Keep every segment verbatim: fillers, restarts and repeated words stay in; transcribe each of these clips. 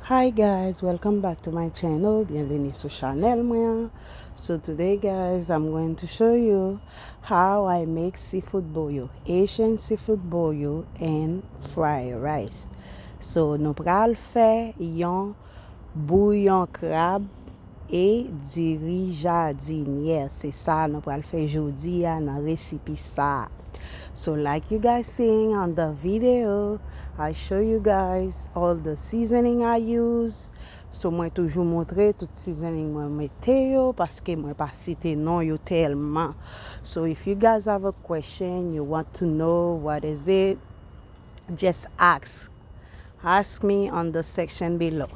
Hi guys, welcome back to my channel. Byenveni sou chanèl mwen an. So today guys, I'm going to show you how I make seafood boil, Asian seafood boil and fried rice. So nou pral fè yon bouyon krab e diri jadinyè. Se sa nou pral fè jodi a nan resipi sa. So like you guys seeing on the video, I show you guys all the seasoning I use. So mwen toujou montre tout seasoning mwen mete yo paske mwen pa site non yo tèlman. So if you guys have a question, you want to know what is it, just ask. Ask me on the section below.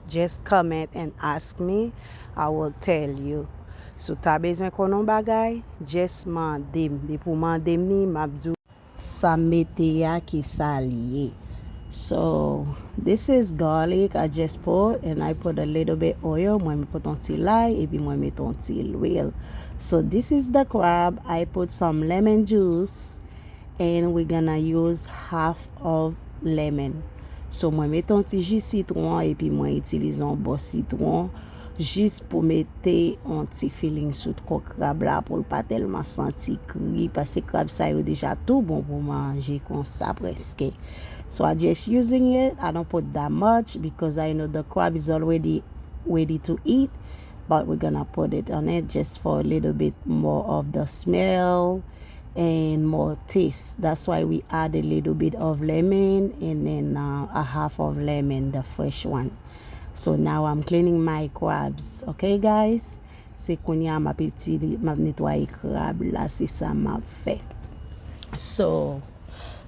Just comment and ask me. I will tell you. Si w ta bezwen konnen yon bagay, just mande m. Depi w mande m li, m ap di w sa m mete a ki sa l ye. So, this is garlic I just put and I put a little bit oil. Mwen met yon ti lay epi mwen met yon ti lwil. So, this is the crab. I put some lemon juice and we gonna use half of lemon. So mwen mete yon ti ji sitwon epi mwen itilize yon bò sitwon jis pou mete yon ti feeling sou kò krab la pou l pa tèlman santi kri paske krab sa yo deja tou bon pou manje konsa prèske. So I just using it. I don't put that much because I know the crab is already ready to eat, but we're gonna put it on it just for a little bit more of the smell and more taste. That's why we add a little bit of lemon and then uh, a half of lemon, the fresh one. So now I'm cleaning my crabs, okay guys? Se kounye a m ap itili, m ap netwaye krab la, se sa m ap fè. So,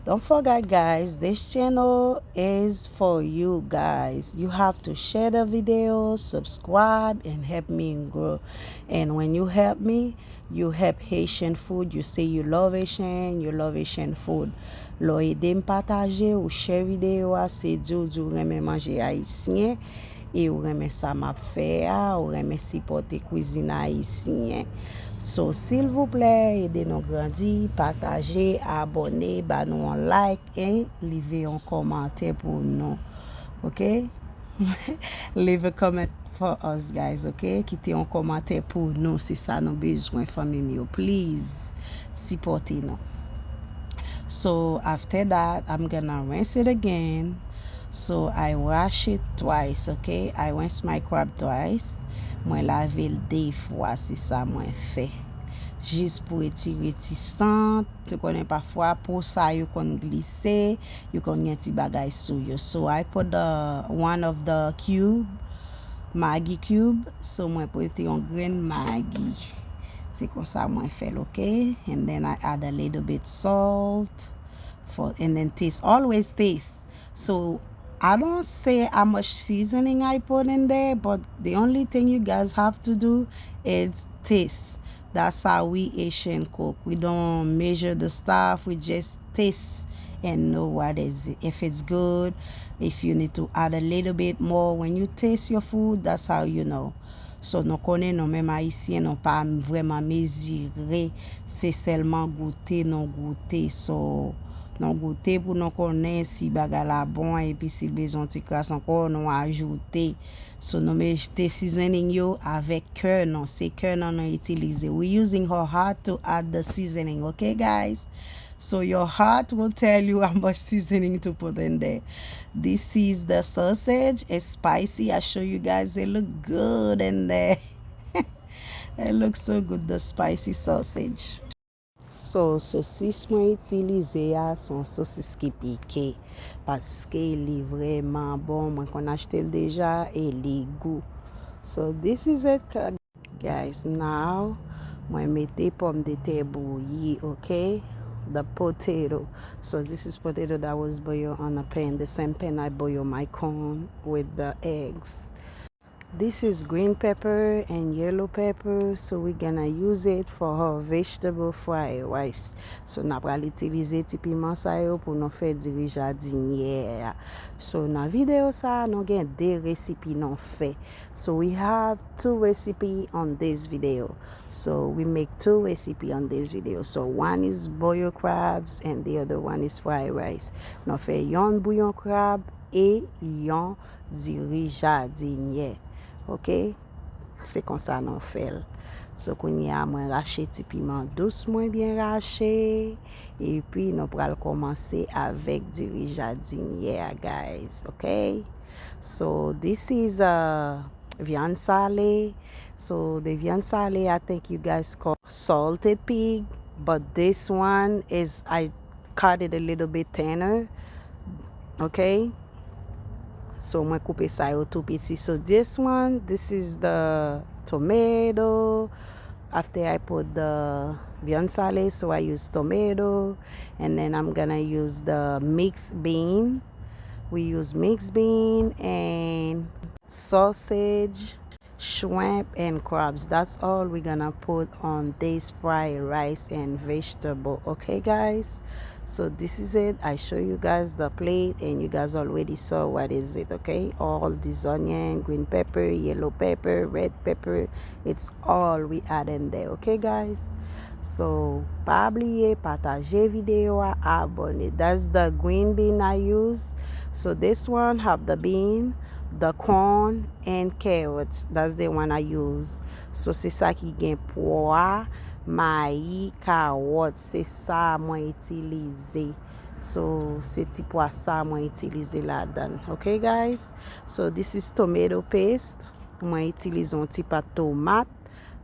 don't forget guys, this channel is for you guys. You have to share the video, subscribe and help me grow. And when you help me, you help Haitian food, you say you love Haitian, you love Haitian food. Lè w ede m pataje, ou share videyo a, se di w di w renmen manje ayisyen e ou renmen sa m ap fè a, ou renmen sipòte kwizin ayisyen. So silvouplè, ede nou grandi, pataje, abòne, ba nou yon like e leve yon kòmantè pou nou. Ok? Leave a comment for us guys, ok? Kite yon kòmantè pou nou, se sa nou bezwen fanmi m yo. Please, sipòte nou. So after that, I'm gonna rinse it again. So I wash it twice, ok? I rinse my crab twice. Mwen lave l de fwa, se sa mwen fè. Jis pou etire ti sant. Ou konnen pafwa po sa yo konn glise, yo konn gen ti bagay sou yo. So I put the one of the cube, Maggi cube. So mwen pote yon grenn Maggi. Se konsa mwen fè l, ok? And then I add a little bit salt for and then taste. Always taste. So I don't say how much seasoning I put in there, but the only thing you guys have to do is taste. That's how we Asian cook. We don't measure the stuff. We just taste and know what is it. If it's good, if you need to add a little bit more when you taste your food, that's how you know. So nou konnen nou menm ayisyen nou pa vrèman mezire, se sèlman goute nou goute. So nou goute pou nou konnen si bagay la bon epi si l bezwen yon ti kras ankò nou ajoute. So nou mete seasoning yo avèk kè nou, se kè nou nou itilize. We using our heart to add the seasoning, okay guys? So your heart will tell you how much seasoning to put in there. This is the sausage. It's spicy. I show you guys. It look good in there. It looks so good, the spicy sausage. So sosis mwen itilize a se yon sosis ki pike paske li vrèman bon. Mwen konn achte l deja e li gou. So this is it. Guys, now mwen mete pòmdetè bouyi, ok? The potato. So this is potato that was boiled on a pan, the same pan I boil my corn with the eggs. This is green pepper and yellow pepper, so we gonna use it for our vegetable fried rice. So n ap pral itilize ti piman sa yo pou nou fè diri jadinyè a. So nan videyo sa a nou gen de resipi nou fè. So we have two recipe on this video. So we make two recipe on this video. So one is boiled crabs and the other one is fried rice. Nou fè yon bouyon krab e yon diri jadinyè. Ok? Se konsa nou fè l. So, kounye a, mwen rache ti piman dous mwen byen rache. Epi, nou pral kòmanse avèk diri jadinyè a, guys. Ok? So, this is a vyann sale. So, the vyann sale, I think you guys call salted pig. But this one is, I cut it a little bit thinner. Ok? So, mwen koupe sa yo tou piti. So, this one, this is the tomato. After I put the vyann sale, so I use tomato. And then I'm gonna use the mixed bean. We use mixed bean and sausage, shrimp, and crabs. That's all we're gonna put on this fried rice and vegetable. Okay, guys? So this is it. I show you guys the plate, and you guys already saw what is it, okay? All this onion, green pepper, yellow pepper, red pepper, it's all we add in there, okay, guys? So, pa bliye pataje videyo a, abone. That's the green bean I use. So this one have the bean, the corn, and carrots. That's the one I use. So se sa ki gen pwa, mayi, kawòt, se sa mwen itilize. So, se ti pwa sa mwen itilize ladan. Ok, guys? So, this is tomato paste. Mwen itilize yon ti pat tomat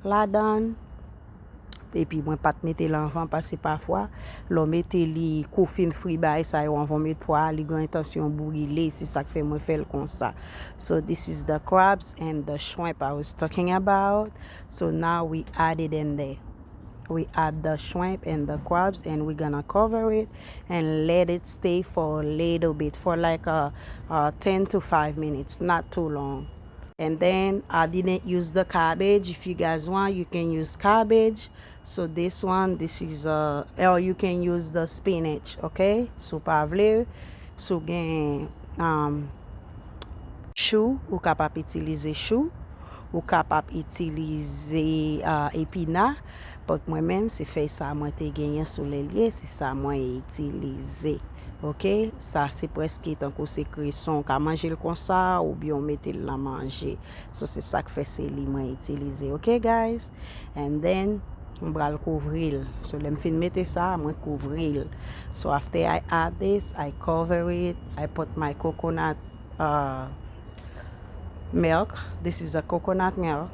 ladan. Epi mwen pa t mete l anvan paske pafwa, lè w mete li kou fin fri bagay sa yo anvan w met pwa a, li gen entansyon brile. Se sa k fè mwen fè l konsa. So, this is the crabs and the shrimp I was talking about. So, now we add it in there. We add the shrimp and the crabs, and we're gonna cover it and let it stay for a little bit, for like a, a ten to five minutes, not too long. And then I didn't use the cabbage. If you guys want, you can use cabbage. So this one, this is uh, or you can use the spinach, okay? Si w pa vle, si w gen um, chou, ou kapab itilize chou, ou kapab itilize uh, epina, but mwen menm, se fèy sa mwen te genyen sou lè l ye, se sa mwen itilize. Ok? Sa se prèske tankou se kreson, ou ka manje l konsa, oubyen ou mete l nan manje. So, se sa k fè se li mwen itilize. Ok, guys? And then, m pral kouvri l. So, lè m fin mete sa, mwen kouvri l. So, after I add this, I cover it, I put my coconut uh, milk. This is a coconut milk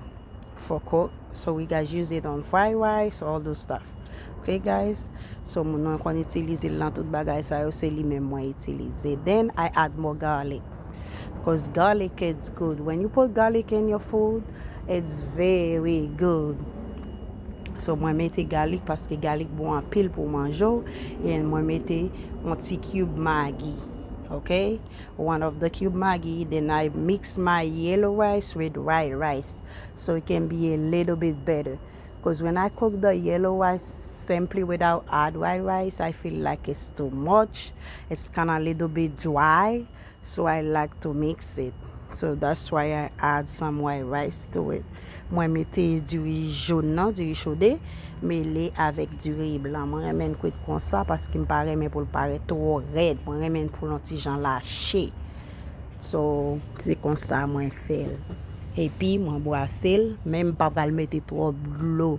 for cook. So we guys use it on fried rice, all those stuff. Okay, guys? So, moun nan konn itilize l nan tout bagay sa yo, se li menm mwen itilize. Then, I add more garlic. Because garlic is good. When you put garlic in your food, it's very good. So, mwen mete galik paske galik bon anpil pou manje w. And mwen mete yon ti cube Maggi. Okay? One of the cube Maggi. Then I mix my yellow rice with white rice. So it can be a little bit better. Because when I cook the yellow rice simply without add white rice, I feel like it's too much. It's kind of a little bit dry. So I like to mix it. So that's why I add some white rice to it. Mwen mete diri jòn nan, diri chode, mele avèk diri blan. Mwen renmen l kwit konsa paske m pa renmen pou l parèt twò rèd. Mwen renmen l pou l yon ti jan lache. So, se konsa mwen fè l. Epi, mwen bwase l, men m pa pral mete twòp dlo.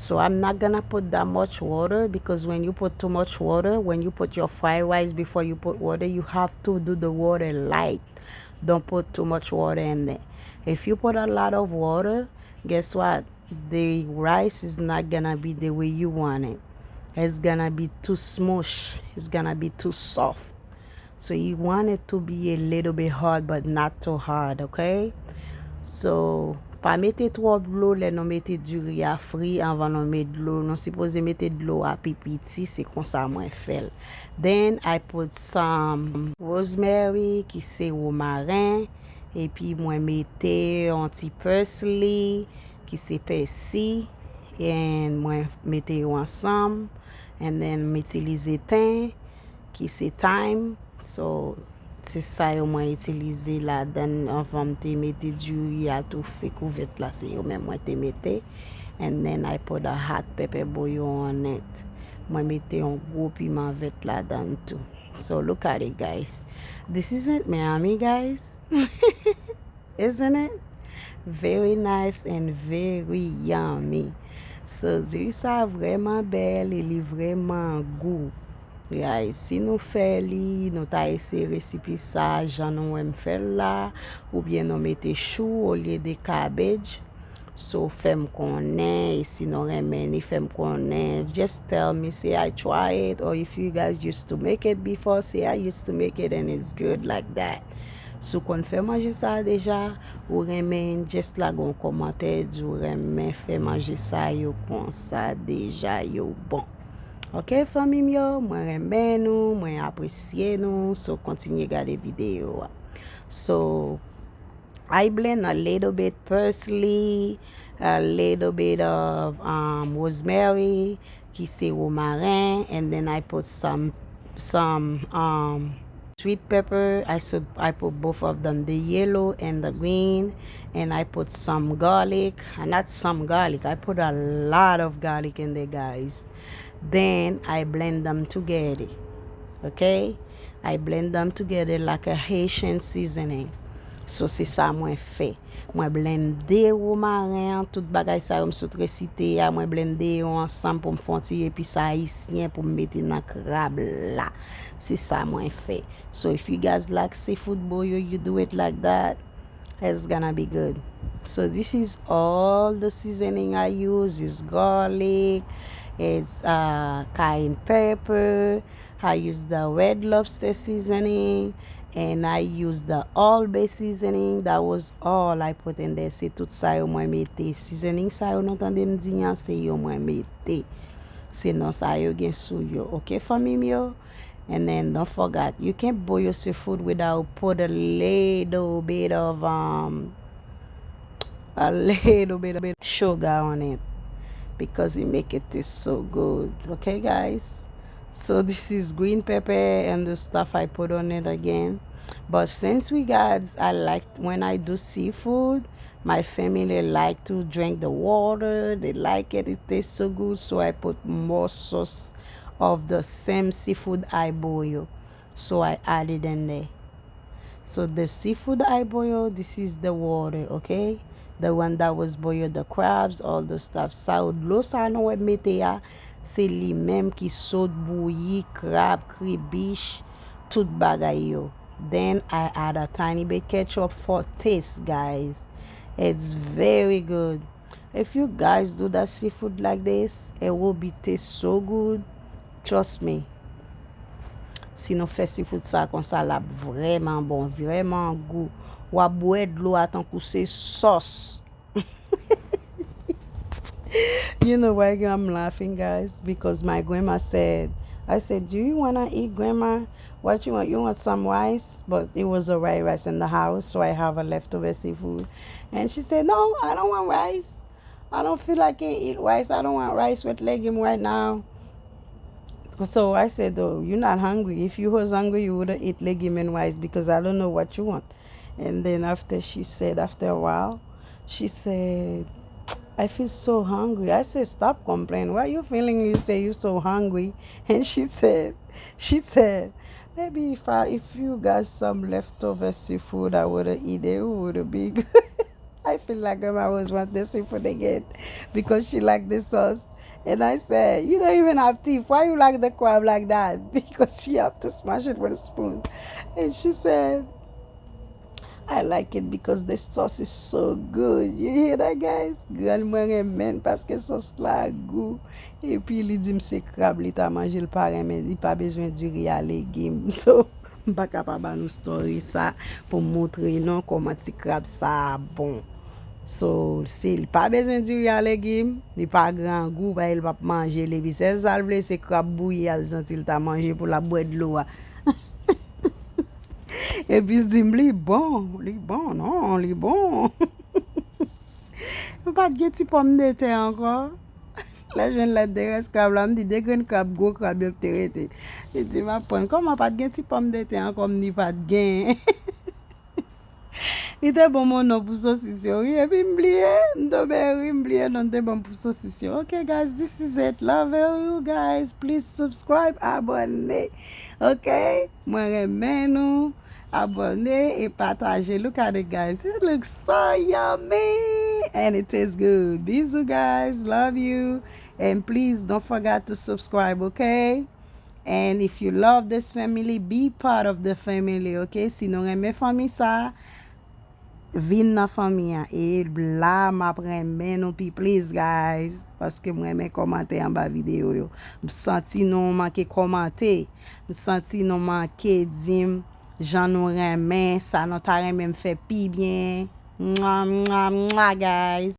So, I'm not gonna put that much water because when you put too much water, when you put your fried rice before you put water, you have to do the water light. Don't put too much water in there. If you put a lot of water, guess what? The rice is not gonna be the way you want it. It's gonna be too smush. It's gonna be too soft. So you want it to be a little bit hard, but not too hard, okay? So, pa mete twòp dlo lè nou mete diri a fri anvan nou met dlo. Nou sipoze mete dlo a pi piti, se konsa mwen fè l. Then I put some rosemary, ki se womaren, epi mwen mete yon ti parsley, ki se pèsi, and mwen mete yo ansanm, and then m itilize ten, ki se thyme. So, se sa yo mwen itilize ladan anvan m te mete diri a toufe kouvèt la, se yo menm mwen te mete. And then I put a hot pepper bouillon on it. Mwen mete yon gwo piman vèt ladan tou. So look at it, guys. This isn't Miami, guys. Isn't it? Very nice and very yummy. So, diri sa vrèman bèl e li vrèman gou. Guys, si nou fè li, nou ta eseye resipi sa, jan nou wè m fè l la, oubyen nou mete chou olye de cabbage. So, fè m konnen, e si nou renmen li, fè m konnen. Just tell me, say I try it, or if you guys used to make it before, say I used to make it and it's good like that. Si w konn fè manje sa a deja, ou renmen, just lage yon kòmantè, di w renmen fè manje sa yo konsa deja, yo bon. Ok, fanmi m yo, mwen renmen nou, mwen apresye nou, so kontinye gade videyo a. So, I blend a little bit parsley, a little bit of um, rosemary, ki se womaren, and then I put some some um sweet pepper. I so I put both of them, the yellow and the green, and I put some garlic. And not some garlic. I put a lot of garlic in there, guys. Then I blend them together. Okay? I blend them together like a Haitian seasoning. So se sa mwen fè. Mwen blende womaren an, tout bagay sa yo m sot resite a, mwen blende yo ansanm pou m fè yon ti epis ayisyen pou m mete nan krab la. Se sa mwen fè. So if you guys like seafood bouillon, you do it like that. It's gonna be good. So this is all the seasoning I use. Is garlic, it's uh, cayenne pepper, I use the Red Lobster seasoning, and I use the Old Bay seasoning. That was all I put in there. Se tout sa yo mwen mete. Seasoning sa yo nou tande m di an, se yo mwen mete. Se non sa yo gen sou yo. Ok, fanmi m yo? And then don't forget, you can't boil your seafood without put a little bit of um a little bit of sugar on it because it make it taste so good. Okay, guys. So this is green pepper and the stuff I put on it again. But since we got, I like when I do seafood, my family like to drink the water. They like it. It tastes so good. So I put more sauce of the same seafood I boil. So I add it in there. So the seafood I boil, this is the water, okay? The one that was boiled, the crabs, all those stuff. Sa yo, dlo sa nou wè mete a, se li menm ki sot bouyi, krab, kribich, tout bagay yo. Then I add a tiny bit ketchup for taste, guys. It's very good. If you guys do that seafood like this, it will be taste so good. Trust me. Si nou fè seafood sa konsa, l ap vrèman bon, vrèman gou. W ap bwè dlo a tankou se sòs. You know why I'm laughing, guys? Because my grandma said, I said, "Do you wanna eat, grandma? What you want? You want some rice?" But it was a white rice in the house, so I have a leftover seafood. And she said, "No, I don't want rice. I don't feel like I can eat rice. I don't want rice with legume right now." So I said, "Oh, you're not hungry. If you was hungry, you would have eat legume and rice because I don't know what you want." And then after she said, after a while, she said, "I feel so hungry." I said, "Stop complaining. Why you feeling you say you so hungry?" And she said, she said, "Maybe if I, if you got some leftover seafood, I would have eat it. It would have been good." I feel like grandma always want the seafood again because she like the sauce. And I said, "You don't even have teeth. Why you like the crab like that?" Because she have to smash it with a spoon. And she said, "I like it because the sauce is so good." You hear that, guys? Grann mwen renmen l paske sòs la gou. Epi li di m se krab li ta manje, li pa renmen, li pa bezwen diri a legim. So, m pa ka pa ba nou story sa pou m montre nou kòman ti krab sa a bon. So, si li pa bezwen diri a legim, li pa grangou, paske li p ap manje li. Epi sèl sa l vle, se krab bouyi a l santi l ta manje pou l ap bwè dlo a. Epi l di m, "Li bon, li bon, non, li bon." M pa t gen ti pòmdetè ankò. Lè jwenn lè de rès krab la, m di de grenn krab, gwo krab yo ki te rete. Li di m ap pran. Kòman pa t gen ti pòmdetè ankò, m di pa t gen. Li te bon mon non pou sosis yo, wi. Epi m bliye, m tonbe ri, m bliye non te bon pou sosis yo. Ok, guys, this is it. Love you guys. Please subscribe, abòne. Ok? Mwen renmen nou. Abòne e pataje. Look at it, guys. It looks so yummy. And it tastes good. Bisous, guys. Love you. And please don't forget to subscribe, ok? And if you love this family, be part of the family, ok? Si nou renmen fanmi sa, vin nan fanmi an. E la, m ap renmen nou pi plis, guys. Paske m renmen kòmante anba videyo yo. M santi nou manke kòmante. M santi nou manke di m jan nou renmen, sa nou ta renmen m fè pi byen. Mwa, mwa, mwa, guys.